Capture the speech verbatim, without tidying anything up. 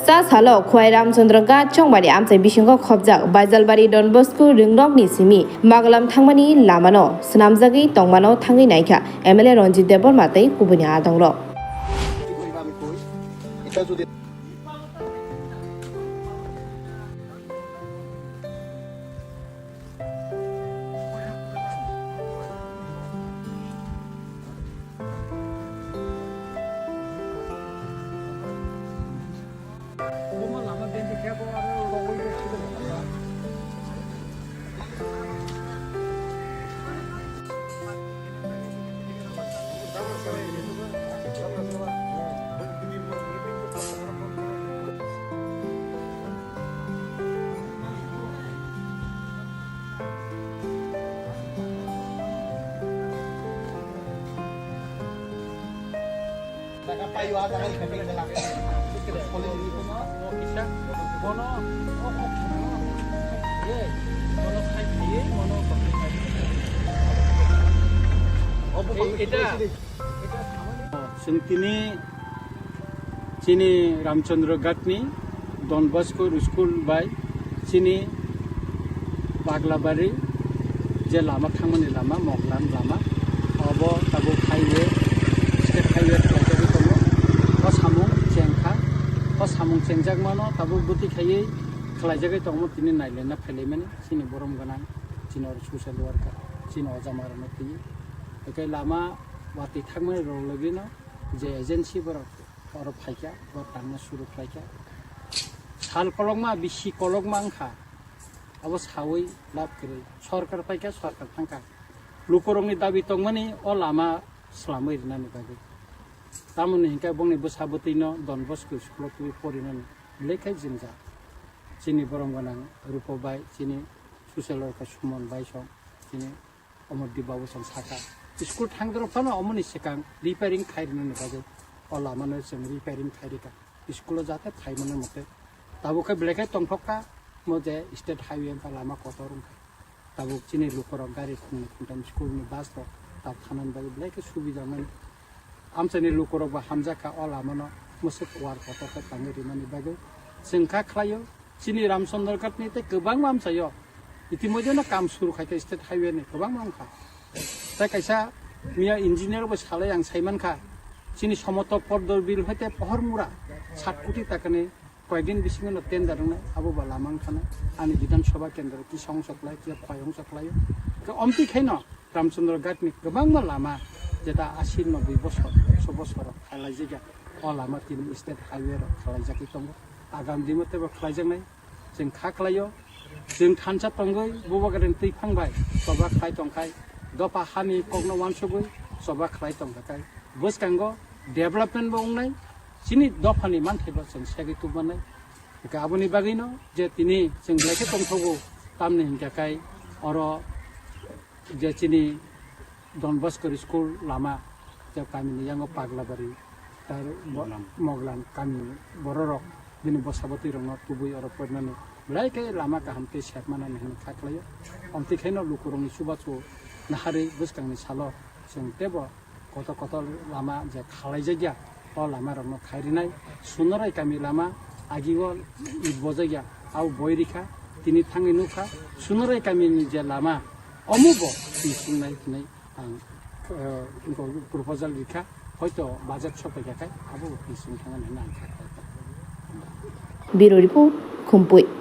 Sa salo Khwai Ramchandra Ghat chongbari amchai bisingo khopjak Baijalbari Don Bosco ringrokni simi Maglam thangmani lamano swnamjagwi tongmano thangwi naikha M L A Ranjit Debbarma tei kubuini adongrok. Chwng tini chini Ramchandra Ghatni Don Bosco School bai chini Baglabari je lama thangmani lama, Moglan lama, obo tabuk highway, state highway khlaijagwi tongo. O samung chengkha, o samung chengjakmano tabuk bwtwi khaiwi khlaijagwi tongo, tini nailaina phailaimani chini borom gwnang, chini oro social worker, chini oja marano twi. Hwnkhe lama watwi thangmani rok logino je agency borok oro phaikha, bo tangna suru khlaikha. Sal kolokma, bisi kolokma wngkha, abo sawi lab kwrwi. Sorkar phaikha, sorkar thangkha. Lukurokni dabi tongmani o lama swlamwi rinani bagwi. Tamoni hinkhe bongni bwsa bwtwino Don Bosco school-o twiwi porinani belai khe jwngjal. Chini borom gwnang Rupo bai, chini social worker Sumon bai song, chini Omordeep babu song sakha, school thangdoro phano omoni swkang repairing khai rwnani bagwi o lamano chwng repairing khai rwkha, school-o jate phaimani mote. Tabuk khe belai khe tongthok kha, mo je state highway wngkha, lama kotor wngkha. Tabuk chini lukurok gari khungni khungtham school-ni bus rok tak thanani bagwi belai khe subida mani. Amchaini lukurokbo hamjakha o lamano mwswk kuar kotor khe tangwi rimani bagwi chwng kha khlaio. Chini Ramchandra Ghatni tei kwbangma amchaio itimoidheno kam suru khaikha state highway-ni kwbangma wngkha. Tei kaisa miya engineer bo salai ang saimankha, chini Somoto Podor Bill hoite Pohormura sat koti takani koyekdin bisingo no tender wngnai, abo ba lama wngkha na. Ani Bidhan Sabha kendro kisa ongsa khlai, kisa khwai ongsa khlaio. Khe omtwi khaino Ramchandra Ghatni kwbangma lama jeta asi noboi bosor, ekso bosor rok khailaijakya, o lama tini state highway rok khalaijagwi tongo. Agam dino teibo khlaijaknai. Chwng kha khlaio, chwng thansa tongwi bubagrani twiphang bai choba khlai tongkhai, dopha hani kokno uansugwi choba khlai tongkha khai bwskango development bo wngnai, chini dophani manthai bo chwng segwi tubmannai. Hwnkhe aboni bagwino je tini chwng belai khe tongthogo, tamni hinkhe khai oro je chini Don Bosco school lama, je kamini yango Paglabari, tai bo-, Moglan. Moglan kamini bororok bini bwsa bwtwi rokno tubui oro porinani belai khe lama kaham tei sep manani hwnwi kha khlaio. Omtwi khaino lukurokni chubachu naharwi bwskangni salo chwng teibo kotor kotor lama je khalaijakya, o lama rokno khai rinai. Sunorai kami lama agi o it bojakya, abo boi rikha, tini thangwi nukha. Sunorai kamini je lama, omo bo twi sungnai hinwi ang, eh, proposal rikha, hoito budget sopaikha khai abo bo twi sung thangmani hinwi ang kha khlai. Bureau Report, Khumpui.